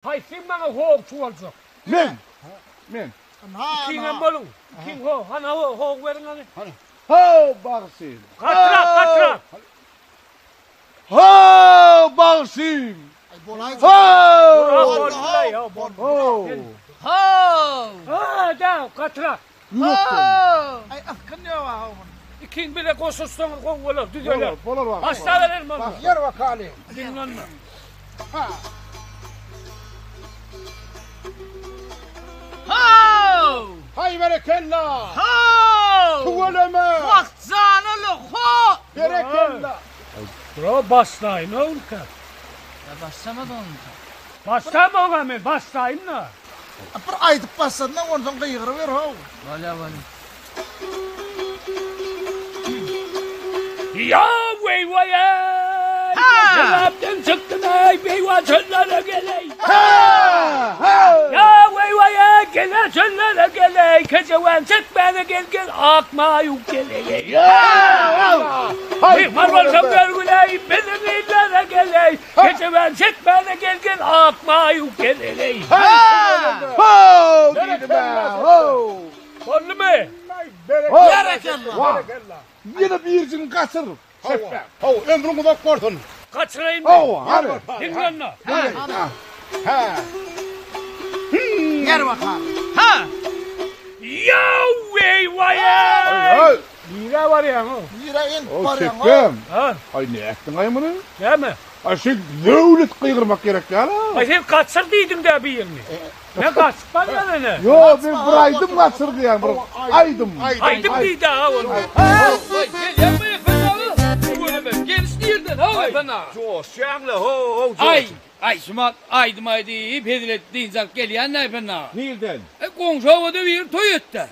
Haýsyň maňa howçy boljak? Men! Men! Ikiňem boluň. Ikiň ho, hany ho, how beriň hany. Hany. How bagşym! Gatyrak, gatyrak! How bagşym! How! How! How! Ha, da, gatyrak. Ýürekden. Aý, ysgyn ýok-a how munuň. Ikiň bile goşulsaňyz gowy bolar, düzeler. Bolar, bolar. Başlaberelim onda. Ýör bakaly. Diňlenme. Ha. How! Haý berekella! How! Tüweleme! Wagt janaly ho! Berekella! Bro başlaýyn oňka. Ýa başlamady oňka. Başlamok-a men, başlaýyn-da. Bir aýdyp başladyň onsoň gygyryber how. Bolýa bolýa. Ýa weý weý eý! Jelapdan çykdym eý, beýwan çöllere geleý. Ýa weý weý eý, gele çöllere geleý, kejewen çekmäne gel gel ak maýuk geleý. Myhman bolsam görgüleý, biziň illere geleý, kejewen çekmäne gel gel ak maýuk geleý. Ho diýdim-ä, ho! Boldumy? Berekella! Ýene birjigini gaçyr. Hawa, hawa, ömrüň uzak bolsun. Gaçyraýynmy? Hawa, hany. Diňle onda. Hä. Ýer bakalym. Ha! Ýaw, weý, waý-eý! Nirä barýaň-ow? Nirä eňip O barýaň-ow? çekgem. Ha? Aý nätdiň-aý muny? Näme? Aý şeýdip zöwlet gygyrmak gerek däl-a. Aý sen gaçyr diýdiň-dä birini. Men gaçyp barýan ene. Ýok, men bir aýdym gaçyr diýýän, bir aýdym. Aýdym diýdi aga ol. Haý, gelýäňmi Ependi aga? Tüweleme, geliş nirden, haw Ependi aga? Joşýaň-la, ho-ow, joş. Aý, aý, şumat aýdym aýdyp, hezil edip dynç alyp gelýän-dä Ependi aga. Nirden? E, goňşy obada biri toý etdi.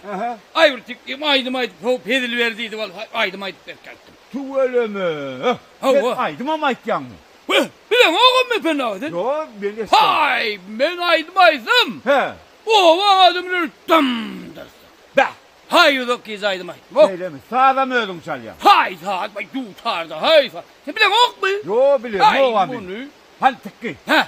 Aý, bir tikgim aýdym aýdyp, how, hezil ber diýdi, wal, aýdym aýdyp berip gaýtdym. Tüweleme! Hawa. Sen aýdymam aýtýaňmy? Weh, bileňogam Ependi aga sen? Ýok, men eşitmedim. Haý, men aýdym aýtsam, Hä. obaň adamlary dym-dyrsyn. Bäh! Haý, uzak gije aýdym aýtdym, oh. Şeýlemi? Sazam özüň çalýaň? Haý, saz, baý, dutarda, haý, saz. Sen bileňokmy? Ýok, bilemogam men. Haý, muny. Hany tikgi. Hä.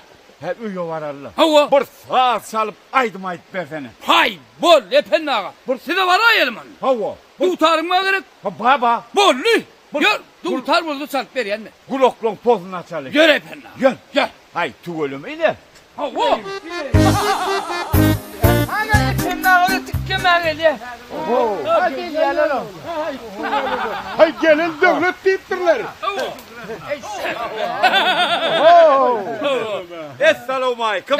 Hä, öýe baraly-la. Hawa. Bir saz çalyp, aýdym aýdyp bersene. Haý, boldy, Ependi aga. Bir Size baraýaly onda. Hawa. Dutaryň bar gerek? Ha, bar, bar. Boldy. Ýör, dutar bolsa çalyp berýän men. Gulaklaň pozuny açaly. Ýör, Ependi aga. Ýör. Ýör. Haý, tüweleme ine. Hawa. Ana, Ependi aga-da tikgemä gelýär. Oho. Haý gelen döwlet diýipdirler. Essalawmaleýkim.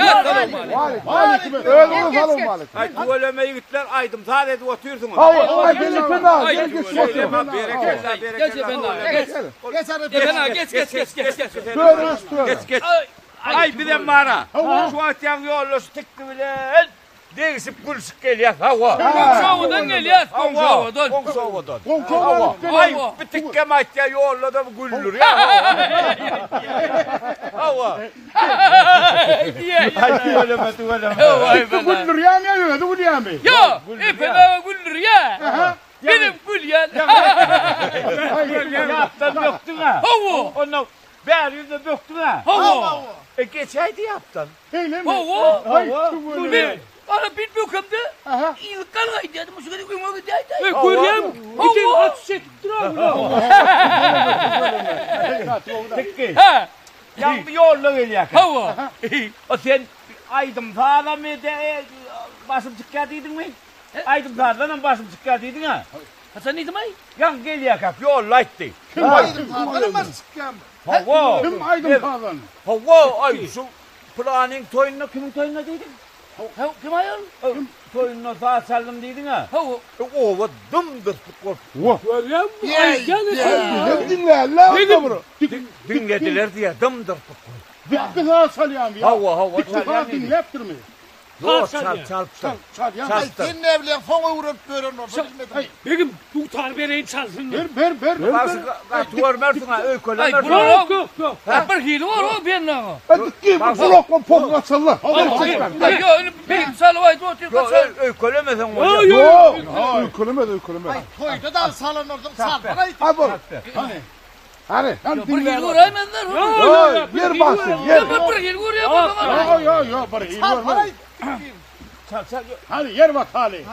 Waleýkim. Özüňe salowmaleýkim. Aý, tüweleme ýigitler, aýdym-saz edip otyrsyňyz. Hawa, aý gel Ependi aga, gel geç otur. Berekella, berekella. Geç Ependi aga, geç. Ependi aga, geç, geç, geç, geç, geç. Töre geç, töre. Geç, geç. Aý, bizem bar-a. Şu wagt ýaňy ýoldaş tikdi bilen degişip gülşüp gelýäs, hawa. Goňşy obadan gelýäs, goňşy obadan. Goňşy obadan. Goňşy obadan gelýäs. Aý, bir tikgem aýtýar, ýolda-da güldürýär, hawa. Hawa. Aý, tüweleme, tüweleme. Tikgi güldürýärmi ýa özi gülýärmi? Ýok, Ependi aga güldürýär. Menem gülýän. Ýapdan bökdüň-ä. Hawa. Onda bäri ýüzüne bökdüň-ä. Hawa. E, geçäýdi ýapdan. Şeýlemi? Hawa. Haý, tüweleme. Men ana bir bökemde yzyk galgaýdýardym, şu gezek öňe gidäýdi. E, görýäňmi? Hawa. Giden aç çekip durar bular. Tikgi. Hä. Ýaňky ýolda gelýärkä. Hawa. O sen aýdym-sazam ede, başym çykýar diýdiňmi? Aýdym-sazdanam başym çykýar diýdiň-ä. Haçan diýdim-aý? Ýaňky gelýärkäk ýolda aýtdy. Kim aýdym-sazdanam başy çykýarmy? Hawa. Kim aýdym-sazdan? Hawa, aý şu pylanyň toýunda kimiň toýunda diýdiň? Hawa, kim aýol? Kim toýunda saz çaldym diýdiň-ä. Hawa. E, oba dym-dyrslyk bolup. Wah. Görýäňmi? Aýdýan eken. Bizem diňlärler onda bir. Diňlediler diýýär, dym-dyrslyk bolup. Dikgi saz çalýarmy ýa? Hawa, hawa, Dikgi saz çalýan diýdi. diňläpdirmi? Ýok, çal, çalypdyr. Çalýan. Çalypdyr. Sen näme bilýäň, soň öwrenip ýören bolsa bilmedim. Begim, dutar bereýin çalsyn. Ber, ber, ber. Bagşy gaty görmersiň-ä, öýkelemersiň. Ýok, ýok, ýok. Bir hili bar o Ependi aga. Aý dikgi, bir gulaklaň pozuny açaly. Aý, ýok, indi begim çalyp aýdyp otyr, Ýok, öýkelemeseň bolýar. Ýok, öýkelemez, öýkelemez. Aý, toýda dagy çalan bolsaň, çalsana aýdyp. Ha bol. Hany. Hany. Bir hili göräýmezler. Ýok, ýer basyn, ýer. Bir hili görýär bolsa. Ýok, ýok, ýok, bir hili görmez. Çal çal. Hany ýer bakaly.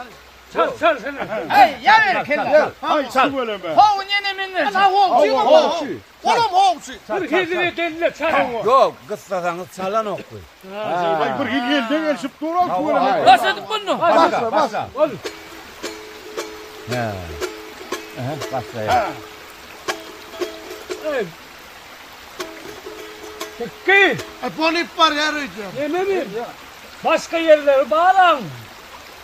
Çal çal sen. Hey, ya berekella. Hay tüweleme. Ho, ýene menden. Ana howçy. Howçy. Olam howçy. Bir hili delle çal. Ýok, gyssasaňyz çalanok bu. Ay bir hili elde gelişip dur al tüweleme. Bas edip bunu. Başla, başla. Ol. He. Aha, başlaýar. Tekki. E bolip bar yer öýdýär. Neme mi? Başga ýerleri baran.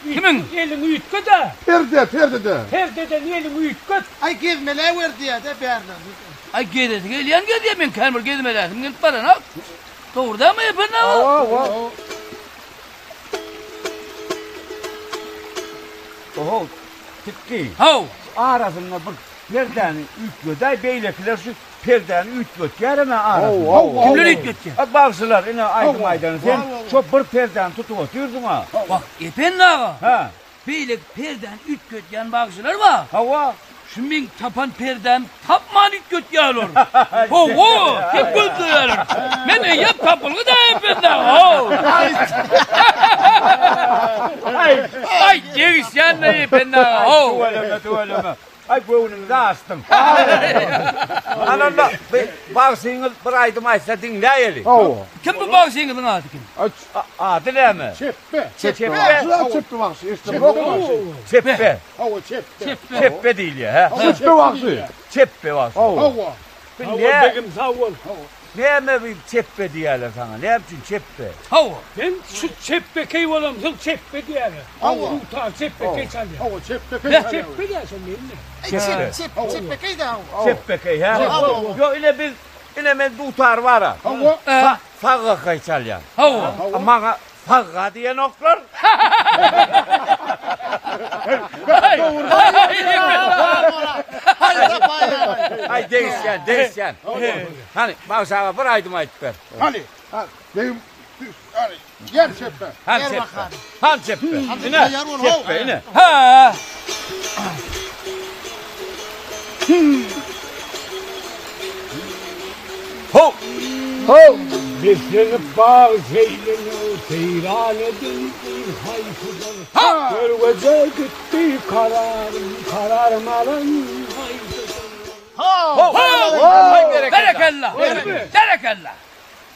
Kimin? Elini üýtge de. Perde, perde de. Perdeden elini üýtget. Ay gezmele ver diýär de bärden. Ay gezesi gelýän gezýär men kän bir gezmeläsim gelip baranok. Dogrudanmy efendim? Hawa, hawa. Oho, tikki. Haw. Arasynda bir perdäni üýtgedäý, beýlekiler şu perdäni üýtgetýär eme arasynda. Hawa, Kimler üýtgetýär? Ha, bagşylar ine aýdym aýdan sen şo bir perdäni tutup otyrdyň ha. Bak efendi aga. Ha. Beýleki perdäni üýtgetýän bagşylar bar. Hawa. Şu men tapan perdäm tapman üýtgetýärler. Ho, ho, hep gözleýärler. Men eýýäm tapylgy da efendi aga. Ho. Ay, Ay degişýän de efendi aga. Ho. tüweleme, tüweleme. Ay göwnüňizi açdym. Ananda bagşyňyz bir aýdym aýtsa diňläýeli. Hawa. Kim bu bagşyňyzyň ady kim? Aç. Ady näme? Çeppe. Çeppe. Çepbe bagşy. Eşitdim. Çeppe. Hawa çeppe. Çeppe diýilýär, ha? Çepbe bagşy. Çeppe bagşy. Hawa. Hawa. Sag ol Ne? begim sag ol. Näme bir çeppe diýerler sana? Näme üçin çeppe? Hawa. Men şu çepbekey bolamsoň çeppe diýýär. Hawa. Dutar çepbekey çalýar. Hawa çeppe. Çeppe diýýär şo mende. Çeppe. Çep, çep, de hawa. Çeppekey, ha? Yo ine biz ine men dutar var ha. Hawa. Ee, Sagga çalýan. hawa. Maňa sagga diýen oklar. Ay değişen, değişen. Hani bagşaga bir aýdym aýdyp ber. Hany. Ha, benim Hany. Yer çeppe. Han Yer çeppe. bakalım. Han çeppe. İne. yer ol, Çeppe ine. Ha. Ho. Ho. Beslenip bağ zeylini seyran edildi hayfıdan. Ha. Görgece gitti kararım kararım alın hayfıdan. Ho. Hay berekella. Berekella. Berekella.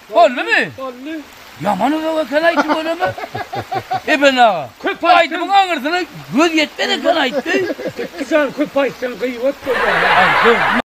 Boldy mi? Boldy. Yaman uzağa eken aýtdy bolamy? Eben aga. Köp Aýdymyň aňyrsyna göz ýetmedi eken aýtdy. Kızan köp aytsan gıyvat bolýar. Ay,